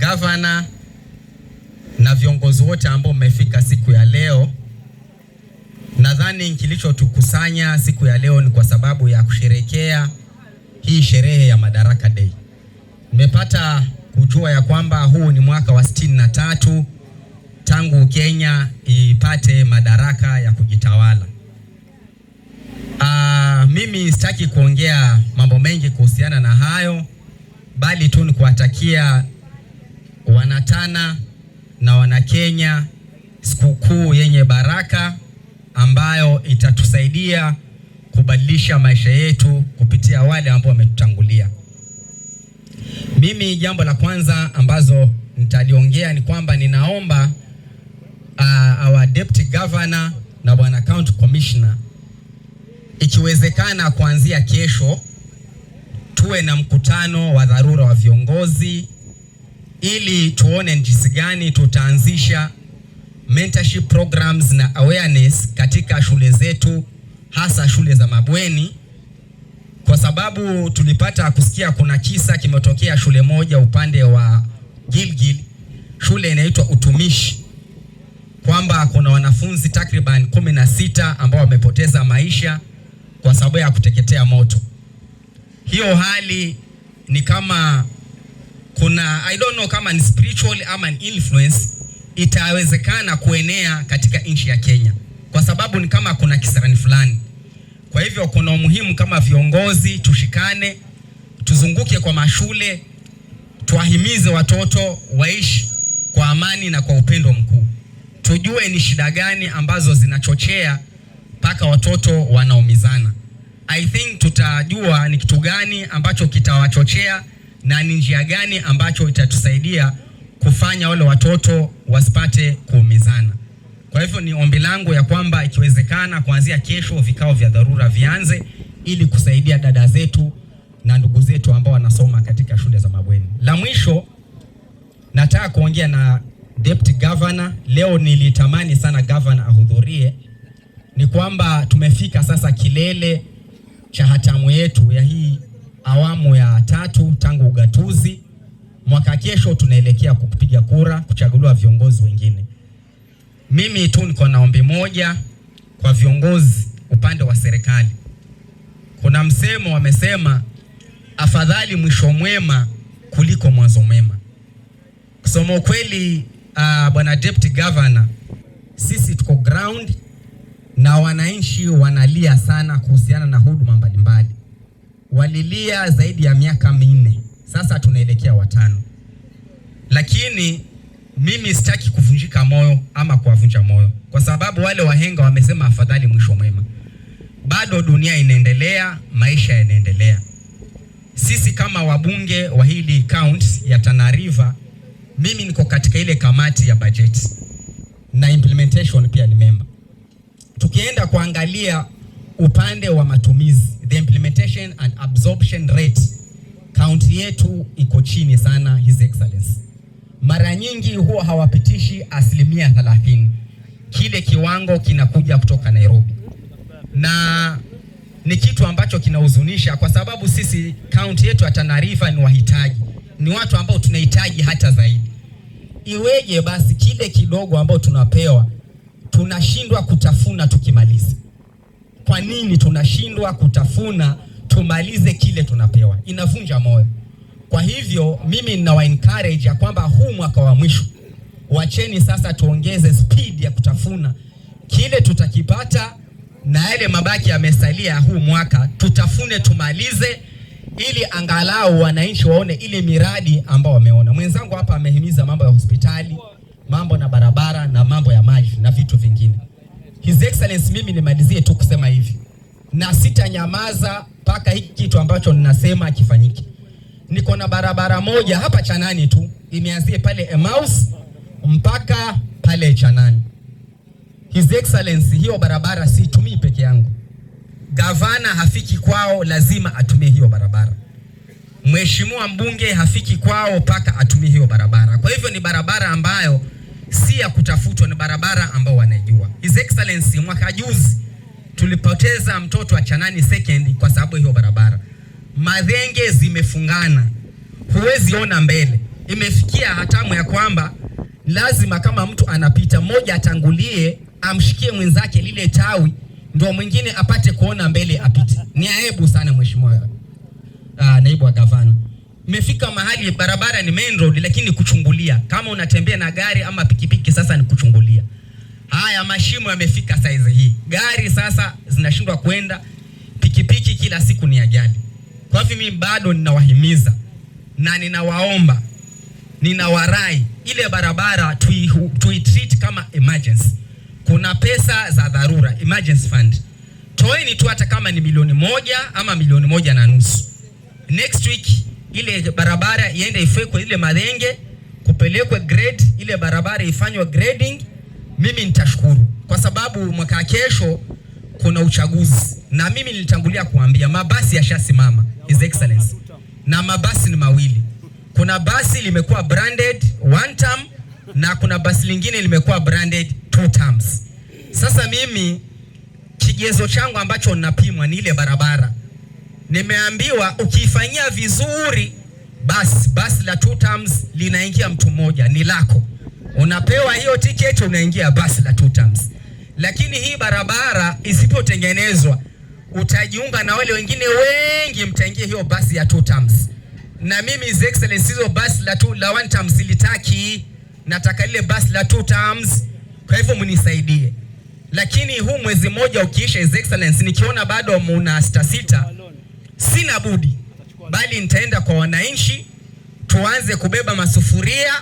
Gavana na viongozi wote ambao mmefika siku ya leo. Nadhani kilichotukusanya siku ya leo ni kwa sababu ya kusherekea hii sherehe ya Madaraka Day. Nimepata kujua ya kwamba huu ni mwaka wa 63 tangu Kenya ipate madaraka ya kujitawala. Mimi sitaki kuongea mambo mengi kuhusiana na hayo, bali tu ni kuwatakia Wanatana na Wanakenya sikukuu yenye baraka ambayo itatusaidia kubadilisha maisha yetu kupitia wale ambao wametutangulia. Mimi jambo la kwanza ambazo nitaliongea ni kwamba ninaomba our deputy governor na bwana county commissioner, ikiwezekana kuanzia kesho tuwe na mkutano wa dharura wa viongozi ili tuone jinsi gani tutaanzisha mentorship programs na awareness katika shule zetu, hasa shule za mabweni, kwa sababu tulipata kusikia kuna kisa kimetokea shule moja upande wa Gilgil, shule inaitwa Utumishi, kwamba kuna wanafunzi takriban 16 ambao wamepoteza maisha kwa sababu ya kuteketea moto. Hiyo hali ni kama kuna, I don't know kama ni spiritual ama ni influence itawezekana kuenea katika nchi ya Kenya, kwa sababu ni kama kuna kisirani fulani. Kwa hivyo kuna umuhimu kama viongozi tushikane, tuzunguke kwa mashule, tuwahimize watoto waishi kwa amani na kwa upendo mkuu. Tujue ni shida gani ambazo zinachochea mpaka watoto wanaumizana. I think tutajua ni kitu gani ambacho kitawachochea na ni njia gani ambacho itatusaidia kufanya wale watoto wasipate kuumizana. Kwa hivyo ni ombi langu ya kwamba ikiwezekana kuanzia kesho vikao vya dharura vianze ili kusaidia dada zetu na ndugu zetu ambao wanasoma katika shule za mabweni. La mwisho nataka kuongea na deputy governor. Leo nilitamani sana governor ahudhurie. Ni kwamba tumefika sasa kilele cha hatamu yetu ya hii awamu ya tatu tangu ugatuzi. Mwaka kesho tunaelekea kupiga kura kuchaguliwa viongozi wengine. Mimi tu niko na ombi moja kwa viongozi upande wa serikali. Kuna msemo wamesema, afadhali mwisho mwema kuliko mwanzo mwema. Kusema ukweli, bwana deputy governor, sisi tuko ground na wananchi wanalia sana kuhusiana na huduma mbalimbali. Walilia zaidi ya miaka 4, sasa tunaelekea 5, lakini mimi sitaki kuvunjika moyo ama kuwavunja moyo, kwa sababu wale wahenga wamesema afadhali mwisho mwema. Bado dunia inaendelea, maisha yanaendelea. Sisi kama wabunge wa hili county ya Tana River, mimi niko katika ile kamati ya budget na implementation pia ni member. Tukienda kuangalia upande wa matumizi, the implementation and absorption rate, county yetu iko chini sana, His Excellency. Mara nyingi huwa hawapitishi 30%. Kile kiwango kinakuja kutoka Nairobi, na ni kitu ambacho kinahuzunisha kwa sababu sisi county yetu ya Tana River ni wahitaji, ni watu ambao tunahitaji hata zaidi. Iweje basi kile kidogo ambao tunapewa tunashindwa kutafuna tukimaliza? Kwa nini tunashindwa kutafuna tumalize kile tunapewa? Inavunja moyo. Kwa hivyo mimi ninawa encourage ya kwamba huu mwaka wa mwisho wacheni sasa tuongeze speed ya kutafuna kile tutakipata, na yale mabaki yamesalia huu mwaka tutafune tumalize, ili angalau wananchi waone ile miradi ambao wameona. Mwenzangu hapa amehimiza mambo ya hospitali, mambo na barabara na mambo ya maji na vitu vingine. His Excellency, mimi nimalizie tu kusema hivi, na sitanyamaza mpaka hiki kitu ambacho ninasema kifanyike. Niko na barabara moja hapa Chanani tu imeanzia pale Emmaus mpaka pale Chanani. His Excellency, hiyo barabara siitumii peke yangu. Gavana hafiki kwao, lazima atumie hiyo barabara. Mheshimiwa mbunge hafiki kwao mpaka atumie hiyo barabara. Kwa hivyo ni barabara ambayo si ya kutafutwa, ni barabara ambayo wanaijua. His Excellency, mwaka juzi tulipoteza mtoto wa Chanani second kwa sababu hiyo barabara. Madhenge zimefungana, huwezi ona mbele. Imefikia hatamu ya kwamba lazima kama mtu anapita, mmoja atangulie amshikie mwenzake lile tawi, ndio mwingine apate kuona mbele apite. Ni aibu sana, Mheshimiwa Naibu wa Gavana. Imefika mahali barabara ni main road, lakini kuchungulia kama unatembea na gari ama pikipiki, sasa ni kuchungulia. Haya mashimo yamefika saizi hii, gari sasa zinashindwa kwenda, pikipiki kila siku ni ajali. Kwa hivyo mimi bado ninawahimiza na ninawaomba, ninawarai, ile barabara tui treat kama emergency. Kuna pesa za dharura, emergency fund, toeni tu hata kama ni 1 milioni ama 1.5 milioni. Next week ile barabara iende ifekwe ile madhenge, kupelekwe grade, ile barabara ifanywe grading. Mimi nitashukuru kwa sababu mwaka kesho kuna uchaguzi, na mimi nilitangulia kuambia mabasi yashasimama, His Excellency, na mabasi ni mawili. Kuna basi limekuwa branded one term na kuna basi lingine limekuwa branded two terms. Sasa mimi kigezo changu ambacho ninapimwa ni ile barabara. Nimeambiwa ukiifanyia vizuri, basi basi la two terms linaingia mtu mmoja, ni lako, unapewa hiyo tiketi, unaingia basi la two terms. Lakini hii barabara isipotengenezwa, utajiunga na wale wengine wengi, mtaingia hiyo basi ya two terms. Na mimi, His Excellency, hizo basi la one term silitaki, nataka ile basi la two terms. Kwa hivyo mnisaidie, lakini huu mwezi mmoja ukiisha, His Excellency, nikiona bado muna sita sita, sina budi bali nitaenda kwa wananchi, tuanze kubeba masufuria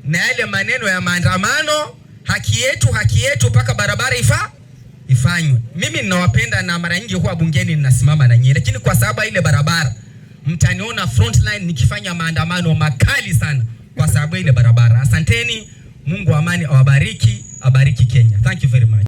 na yale maneno ya maandamano, haki yetu, haki yetu, mpaka barabara ifanywe. Mimi ninawapenda na mara nyingi huwa bungeni ninasimama na nyinyi, lakini kwa sababu ile barabara mtaniona frontline nikifanya maandamano makali sana kwa sababu ile barabara. Asanteni, Mungu wa amani awabariki, abariki Kenya. Thank you very much.